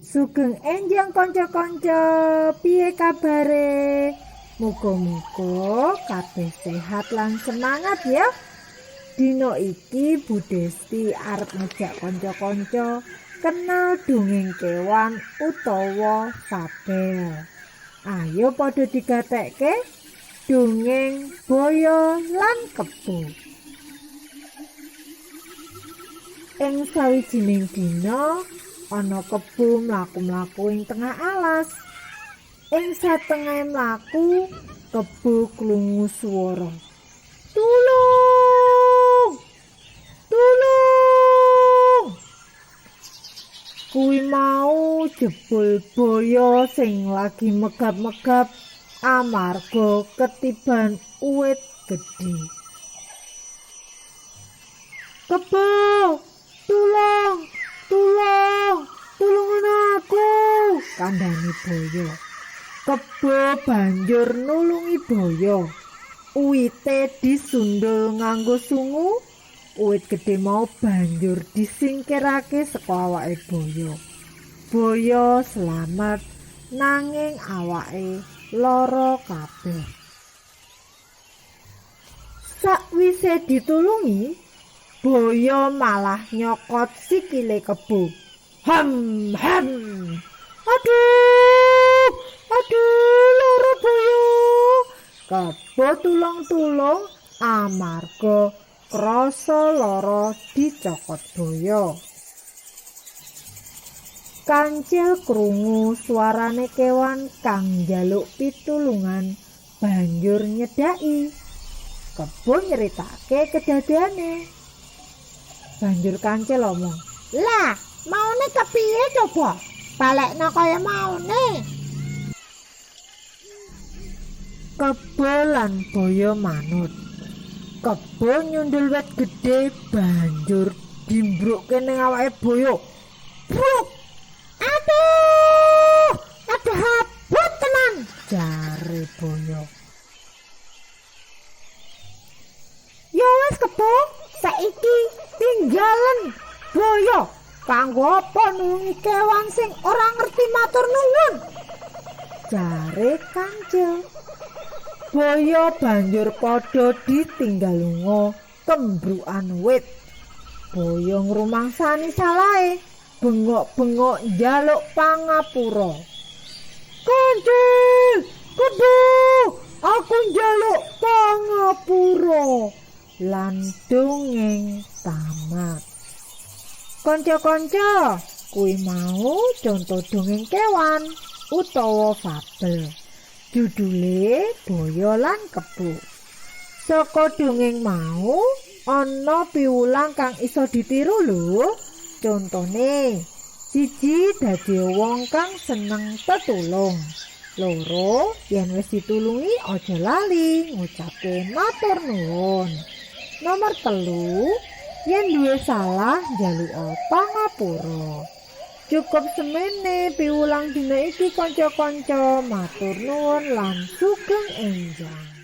Sugeng enjang kanca-kanca, piye kabare? Muga-muga kabeh sehat lan semangat ya. Dina iki Bu Desti arep ngejak kanca-kanca kenal dongeng kewan utawa fabel. Ayo padha digatekke dongeng Boyo lan Kebo. Ing sawijining dina ana kebo mlaku-mlaku ing tengah alas. Ing satengahe mlaku, kebo krungu swara. Tulung! Tulung! Kuwi mau jebul boyo sing lagi megap-megap amarga ketiban uwit gedhe. Kebo, tulung! Tulung, tulungan aku, kandhane Boyo. Kebo banjur nulungi Boyo. Uwite disundul nganggo sungu, uwit gedhe mau banjur disingkirake saka awake Boyo. Boyo slamet nanging awake lara kabeh. Sakwise ditulungi, Boyo malah nyokot sikile kebo. Ham ham. Aduh, aduh, loro Boyo. Kebo tulung-tulung amarga krasa lara dicokot Boyo. Kancil krungu suarane kewan kang njaluk pitulungan banjur nyedhaki. Kebo nyeritake kedadeane. Banjur kancil omong, "Lah, maune kepiye coba? Balekno kaya maune." Kebo lan Boyo manut. Kebo nyundul wit gedhe banjur dimbrukke ning awake Boyo. Bruk! Aduh! Aduh abot tenan, jare Boyo. Ya wis Kebo, saiki tinggalen Boyo. Kanggo apa nulungi kewan sing ora ngerti matur nuwun? Jare kancil. Boyo banjur padha ditinggal lunga kembrukan wit. Boyo ngrumangsani salahe, bengok-bengok njaluk pangapura. Kancil, Kebo, aku njaluk pangapura. Lan dongeng tamat. Kanca-kanca, kuwi mau conto dongeng kewan utawa fabel. Judule Boyo lan Kebo. Saka dongeng mau ana piwulang kang iso ditiru lho. Contone, siji dadi wong kang seneng tetulung. Loro, yen wis ditulungi aja lali ngucapke matur nuwun. Nomor 3, yen duwe salah njaluk pangapura. Cukup semene piwulang dina iki kanca-kanca, matur nuwun lan sugeng enjang.